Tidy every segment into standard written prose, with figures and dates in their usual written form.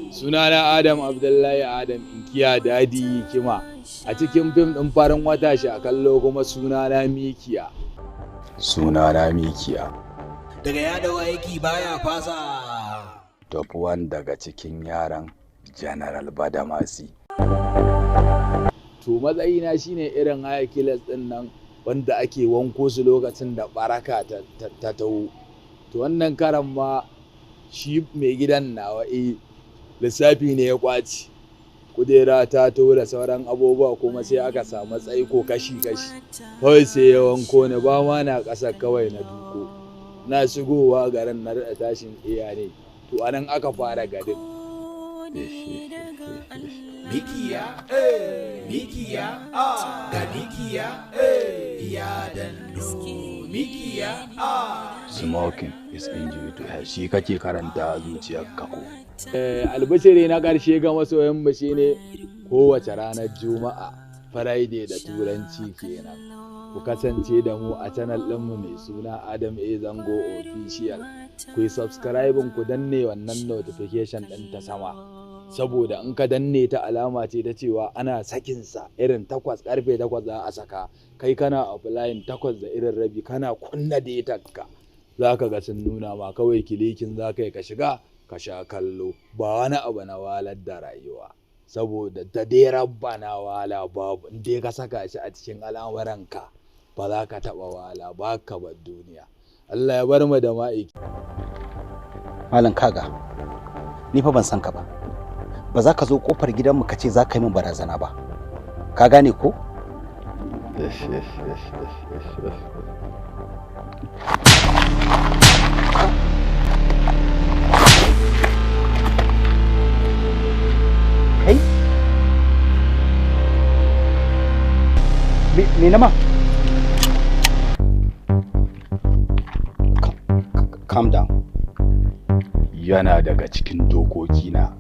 Sunana Adam Abdullahi Adam, inkiya Dadi Kima. A cikin fim ɗin Farin Wata Sha Kallo kuma sunana Mikiya. Sunana Mikiya. Daga ya dau aiki baya fasa. Top 1 daga cikin yaran General Badamasi. To matsayina shine irin high class ɗin nan wanda ake wanko su lokacin da baraka ta taho. To wannan karan ma shi mai gidan nawa lissafi ne ya kwaci. Kudera ta taho da sauran abubuwa kuma sai aka samu tsaiko kashi-kashi. Kawai sai ya wanko ni, ba ma na ƙasa kawai na duko. Na shigowa garin na daɗa tashin iya ne. To anan aka fara garin. Mikiya, mikiya, ga mikiya, ya danno mikiya. Smoking is injury to health. Shi kake karanta a zuciyarka ko? Albishiri na ƙarshe ga masoyanmu shine kowace ranar Juma'a, Friday da Turanci kenan. Ku kasance da mu a channel ɗinmu mai suna Adam A Zango Official. Ku yi subscribing, ku danne wannan notification ɗin ta sama. Saboda in ka danne ta, alama ce ta cewa ana sakinsa irin 8, karfe 8 za a saka. Kai kana offline, 8 da irin rabi kana kunna ka, za ka ga sun nuna ma. Kawai clicking za ka yi ka shiga ka sha kallo. Ba wani abu na walar da rayuwa, saboda da dai rabba na wala babu. In dai ka saka shi a cikin al'amuranka, ba za ka taɓa wala ba ka bar duniya. Allah ya bar mu da ma'aiki. Malam, kaga ni fa ban san ka ba. Ba za ka zo kofar gidanmu ka ce za ka yi min barazana ba, ka gane ko? Kai, me nama? Calm down. Yana daga cikin dokokina,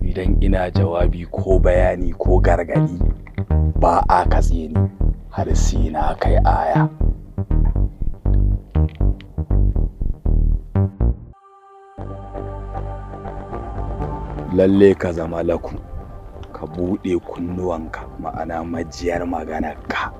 idan ina jawabi ko bayani ko gargadi, ba a katse ni har sai na kai aya. Lalle ka zama laku, ka buɗe kunnuwanka, ma'ana majiyar maganarka.